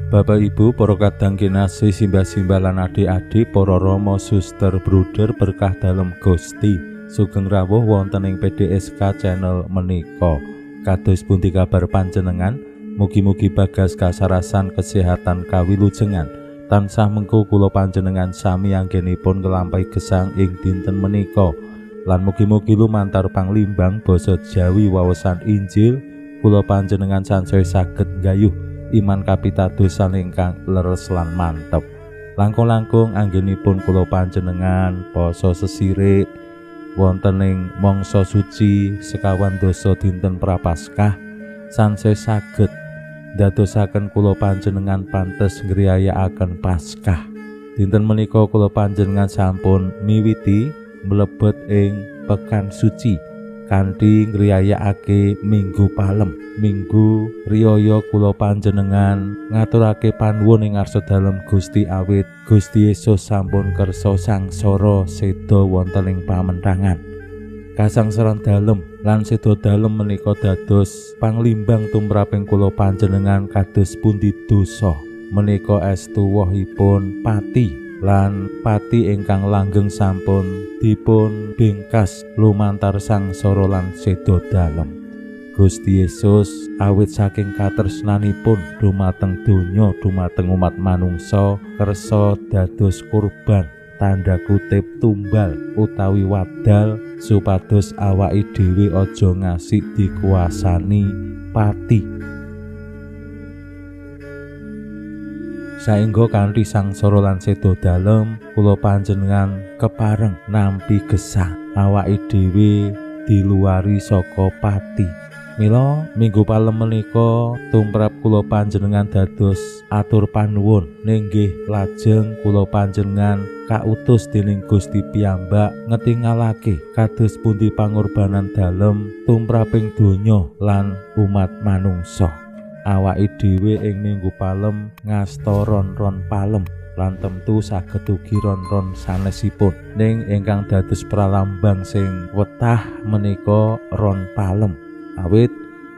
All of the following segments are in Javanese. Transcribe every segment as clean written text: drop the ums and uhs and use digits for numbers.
Bapak Ibu, para kadang kinasih, simbah-simbah lan adik-adik, para rama, suster, bruder berkah dalem Gusti. Sugeng rawuh wonten ing PDSK channel menika. Kados pundi kabar panjenengan? Mugi-mugi bagas kasarasan kesehatan kawilujengan. Tansah mengko kula panjenengan sami anggenipun nglampahi gesang ing dinten menika. Lan mugi-mugi lumantar panglimbang basa Jawi wawasan Injil kula panjenengan sansaya saged nggayuh iman kapitadosan ingkang leres lan mantep. Langkung-langkung anggenipun kula panjenengan poso sesirik wonten ing mangsa suci sekawan dasa dinten Prapaskah sansaya saged ndadosaken kula panjenengan pantes ngriyayakaken Paskah. Dinten menika kula panjenengan sampun miwiti mlebet ing pekan suci kanthi ngriyayakake Minggu Palem. Minggu riyaya kula panjenengan ngaturake panuwun ing ngarsa dalem Gusti awit Gusti Yesus sampun kersa sangsara seda wonten ing pamentangan. Kasangsaran dalem lan seda dalem menika dados panglimbang tumraping kula panjenengan kados pundi dosa menika estu wohipun pati lan pati ingkang langgeng sampun dipun bingkas lumantar sangsara lan seda dalem. Gusti Yesus awit saking katresnanipun dumateng donya dumateng umat manungsa kersa dados kurban tanda kutip tumbal utawi wadal supados awake dhewe aja ngasih dikuasani pati. Saengga kanthi sangsara lan seda dalem kula panjenengan kepareng nampi gesang awake dhewe diluari saka pati. Mila Minggu Palem menika tumrap kula panjenengan dados atur panuwun ninggih lajeng kula panjenengan kautus dening Gusti piyambak ngetingalake kados pundi pangorbanan dalem tumraping donya lan umat manungsa. Awake dhewe ing Minggu Palem ngasta ron-ron palem lan tentu saged ugi ron-ron sanesipun. Ning ingkang dados pralambang sing wetah menika ron palem. Awit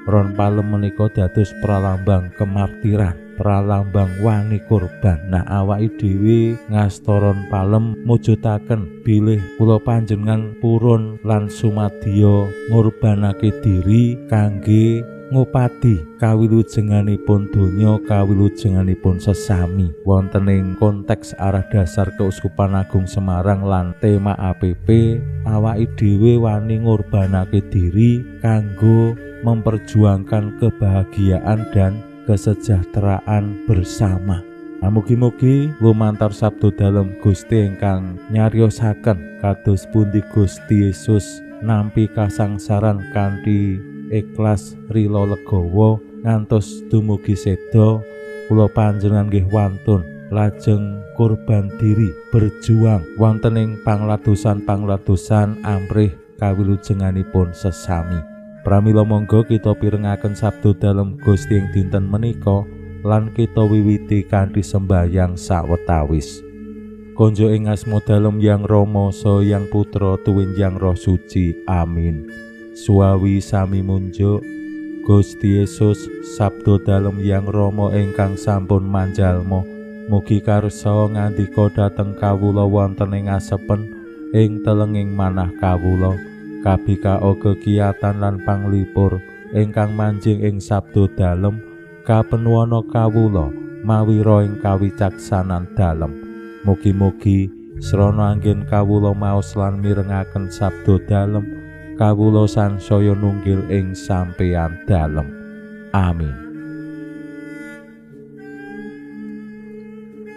ron palem menika dados pralambang kemartiran, pralambang wani kurban. Nah, awake dhewe ngasta ron palem mujudaken bilih kula panjenengan purun lan sumadya ngorbanake diri kangge ngupadi kawilujenganipun donya, kawilujenganipun sesami. Wonten ing konteks arah dasar Keuskupan Agung Semarang lan tema APP, awake dhewe wani ngorbanake diri kanggo memperjuangkan kebahagiaan dan kesejahteraan bersama. Nah, mugi-mugi lumantar sabda dalem Gusti ingkang nyariosaken kados pundi Gusti Yesus nampi kasangsaran kanthi ikhlas rila legawa ngantos dumugi seda, kula panjenengan nggih wantun lajeng kurban diri berjuang wonten ing pangladosan-pangladosan amrih kawilujenganipun sesami. Pramila monggo kita pirengaken sabda dalem Gusti ing dinten menika lan kita wiwiti kanthi sembahyang sawetawis. Konjo ing asma dalem Yang Rama saha Yang Putra tuwin Yang Roh Suci. Amin. Suwawi sami munjuk Gusti Yesus sabda dalem Yang Rama ingkang sampun manjalma, mugi karsa ngandika dhateng kawula wonten ing asepen ing telenging manah kawula, kabikao kekiyatan lan panglipur ingkang manjing ing sabda dalem kapenuwana kawula mawira ing kawicaksanan dalem. Mugi-mugi srana anggen kawula maos lan mirengaken sabda dalem, kawula sansaya nunggil ing sampeyan dalem. Amin.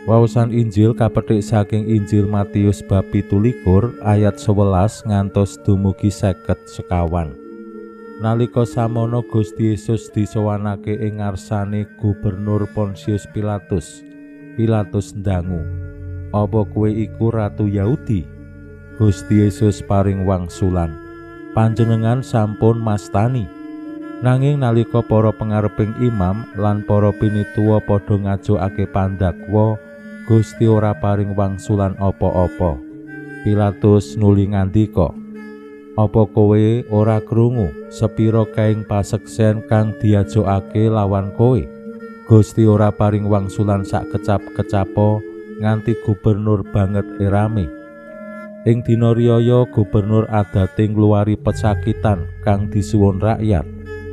Wawasan Injil kapethik saking Injil Matius bab 17 ayat 11 ngantos dumugi 54. Nalika samono Gusti Yesus disowanake ing ngarsane Gubernur Pontius Pilatus. Pilatus ndangu, Apa kowe iku ratu Yahudi? Gusti Yesus paring wangsulan, panjenengan sampun mastani. Nanging nalika para pengareping imam lan para pinituwa padha ngajokake pandakwa, Gusti ora paring wangsulan apa-apa. Pilatus nuli ngandika, apa kowe ora krungu sepira kaing paseksen kang diajokake lawan kowe? Gusti ora paring wangsulan sak kecap-kecapo nganti gubernur banget erame. Ing dina riyaya gubernur adate ngluwari pesakitan kang disuwun rakyat.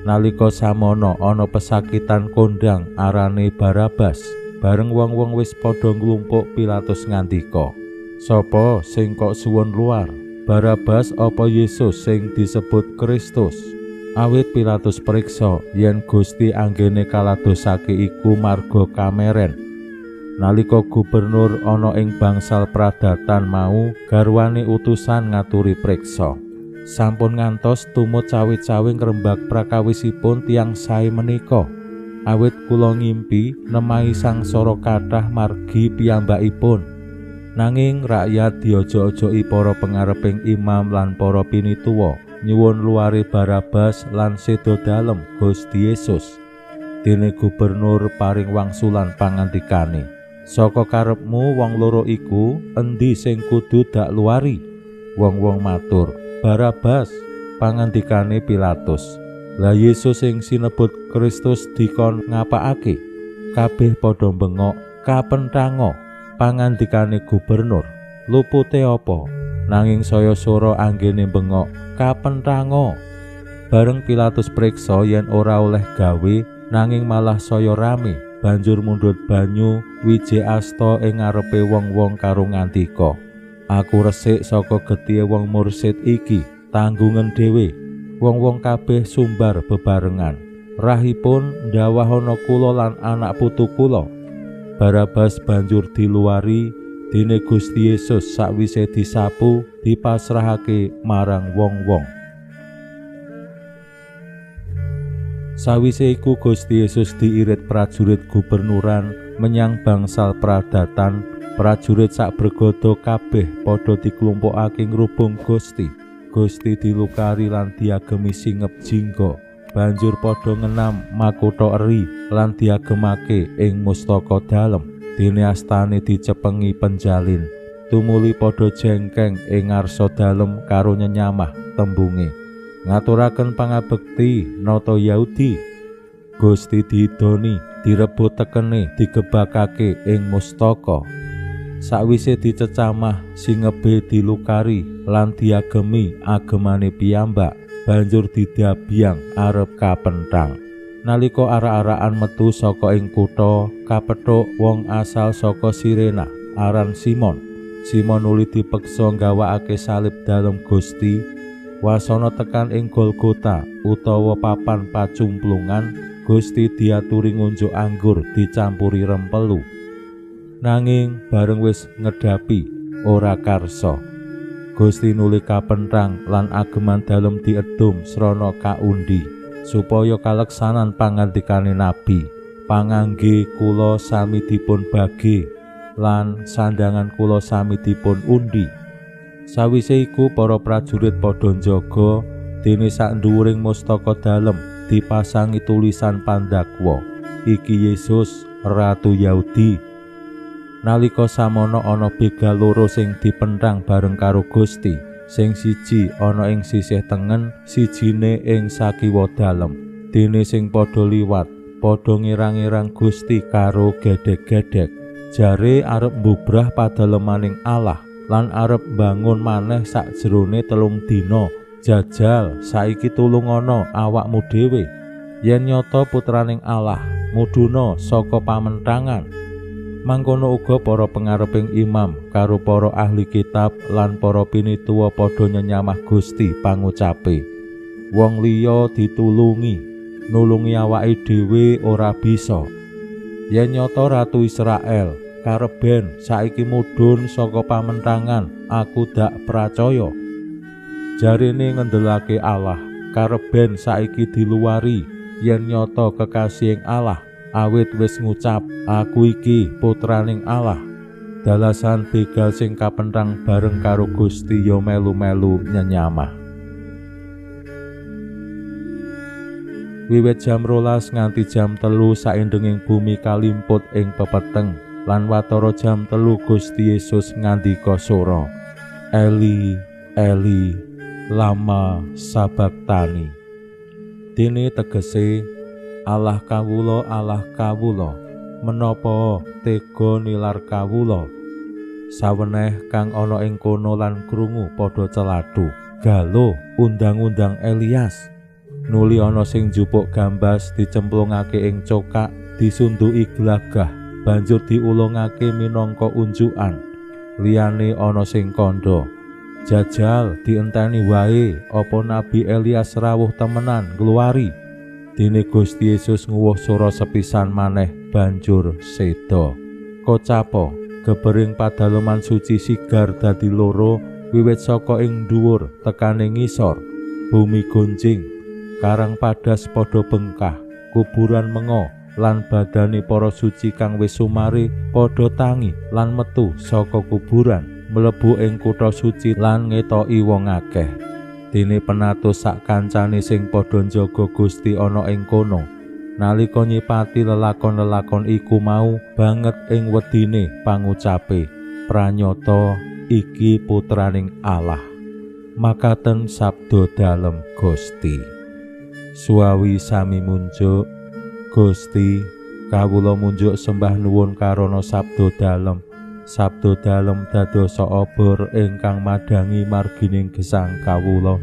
Nalika samono ana pesakitan kondang arane Barabas. Bareng wong-wong wis padha nglumpuk, Pilatus ngandika, sapa sing kok suwun luar? Barabas apa Yesus sing disebut Kristus? Awit Pilatus priksa yen Gusti anggene kaladosake iku marga kameren. Nalika gubernur ana ing bangsal pradatan mau, garwane utusan ngaturi priksa. Sampun ngantos tumut cawe-cawe ngrembak prakawisipun tiyang sae menika. Awit kula ngimpi nemahi sangsara kathah margi piyambakipun. Nanging rakyat diojo-ojoki para pengareping imam lan para pinituwa nyuwun luare Barabas lan seda dalem Gusti Yesus. Dene gubernur paring wangsulan pangandikane, saka karepmu wong loro iku endi sing kudu dak luari? Wong-wong matur, Barabas. Pangandikane Pilatus, lah Yesus sing sinebut Kristus dikon ngapakake? Kabeh padha bengok, kapenthango. Pangandikane gubernur, lupute apa? Nanging saya sora anggene bengok, kapenthango. Bareng Pilatus priksa yen ora oleh gawe, nanging malah saya rame, banjur mundhut banyu wiji asta ing ngarepe wong-wong karo ngandika, aku resik saka getihe wong mursid iki, tanggungan dhewe. Wong-wong kabeh sumbar bebarengan, rahipun ndawahana kula lan anak putu kula. Barabas banjur diluari, dene Gusti Yesus sakwise disapu dipasrahake marang wong-wong. Sawise iku Gusti Yesus diirit prajurit gubernuran menyang bangsal pradatan. Prajurit sak bregodo kabeh padha diklumpukake ngrubung Gusti. Gusti dilukari lan diagemi singep jingga. Banjur padha ngenam makutha eri lan diagemake ing mustaka dalem. Dene astane dicepengi penjalin. Tumuli padha jengkeng ing ngarsa dalem karo nyenyamah tembunge, ngaturaken pangabekti nata Yahudi. Gusti diidoni, direbut tekene, digebakake ing mustaka. Sakwise dicecamah, singebe dilukari lan diagemi agemane piyambak, banjur didabyang arep kapenthang. Nalika arak-arakan metu saka ing kutha, kapethuk wong asal saka Sirena aran Simon. Simon nuli dipeksa nggawakake salib dalem Gusti. Wasana tekan ing Golgota utawa papan pacumplungan, Gusti diaturi ngunjuk anggur dicampuri rempelu. Nanging bareng wis ngedhapi ora karsa. Gusti nuli kapenthang lan ageman dalem diedum srana kaundi, supaya kaleksanan pangandikane nabi, pangangge kula sami dipun bagi lan sandangan kula sami dipun undi. Sawise iku para prajurit padha njaga, dene sak dhuwuring mustaka dalem dipasangi tulisan pandakwa, iki Yesus Ratu Yahudi. Nalika samono ana begal loro sing dipenthang bareng karo Gusti, sing siji ana ing sisih tengen, sijine ing sakiwa dalem. Dene sing padha liwat padha ngirang-irang Gusti karo gedhek-gedhek, jare arep mbubrah padalemaning Allah lan arep mbangun maneh sakjroné 3 dina. Jajal saiki tulungana awakmu dhewe. Yen nyata putraning Allah, mudhuna saka pamentangan. Mangkono uga para pengareping imam karo para ahli kitab lan para pinituwa padha nyenyamah Gusti pangucape, wong liya ditulungi, nulungi awake dhewe ora bisa. Yen nyata Ratu Israel kareben saiki mudhun saka pamentangan, aku dak pracaya. Jarene ngendelake Allah, kareben saiki diluari. Yen nyata kekasihing Allah, awit wis ngucap, aku iki putraning Allah. Dalasan begal sing kapenthang bareng karo Gusti ya melu-melu nyenyamah. Wiwit jam 12 nganti jam 3 saindenging bumi kalimput ing pepeteng lan watara jam 3 Gusti Yesus ngandika sora, Eli, Eli, lama sabaktani. Dene tegese, Allah kawula, Allah kawula, menapa tega nilar kawula. Saweneh kang ana ing kono lan krungu padha celathu, galo undang-undang Elias. Nuli ana sing njupuk gambas dicemplungake ing cokak, disunduki glagah, banjur diulungake minangka unjukan. Liyane ana sing kandha, jajal dienteni wae apa Nabi Elias rawuh temenan ngluwari. Dene Gusti Yesus nguwuh sora sepisan maneh banjur seda. Kocapo gebering padaleman suci sigar dadi loro wiwit saka ing dhuwur tekane ngisor. Bumi gonjing, karang padas padha bengkah, kuburan mengo lan badane para suci kang wis sumare padha tangi lan metu saka kuburan mlebu ing kutha suci lan ngetoki wong akeh. Dene penatus sak kancane sing padha njaga Gusti ana ing kono, nalika nyipati lelakon-lelakon iku mau banget ing wedine pangucape, pranyata iki putraning Allah. Makaten sabda dalem Gusti. Suwawi sami munjuk, Gusti, kawula munjuk sembah nuwun karana sabda dalem. Sabda dalem dadosa obor ingkang madhangi margining gesang kawula.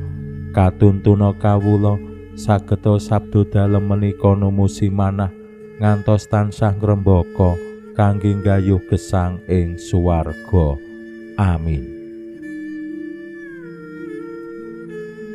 Katuntuna kawula sageta sabda dalem menika numusi manah ngantos tansah ngrembaka kangge nggayuh gesang ing swarga. Amin.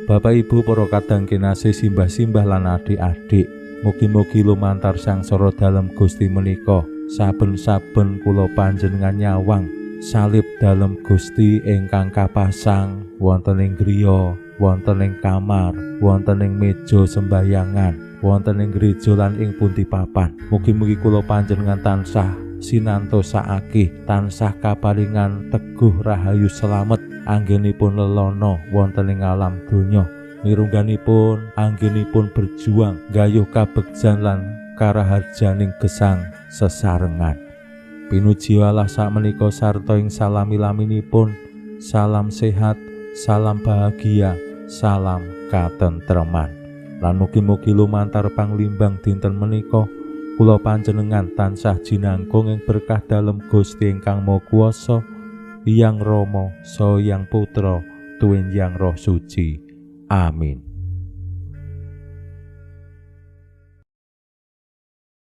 Bapak Ibu para kadang kinasih, simbah-simbah lan adik-adik, mugi-mugi lumantar sangsara dalem Gusti menika saben-saben kula panjenengan nyawang salib dalem Gusti ingkang kapasang wonten ing griya, wonten ing kamar, wonten ing meja sembayangan, wonten ing gereja lan ing pundi papan. Mugi-mugi kula panjenengan tansah sinantosakake, tansah kaparingan teguh rahayu selamet anggenipun lelana wonten ing alam donya. Mirungganipun anggenipun berjuang gayuh kabegjan lan karaharjaning gesang sesarengan. Pinuji Allah sakmenika sarta ing salami-laminipun. Salam sehat, salam bahagia, salam katentreman. Lan mugi-mugi lumantar panglimbang dinten menika kula panjenengan tansah jinangkung ing berkah dalem Gusti ingkang Maha Kuwasa, Hyang Rama, Saha Hyang Putra, Tuwin Hyang Roh Suci. Amin.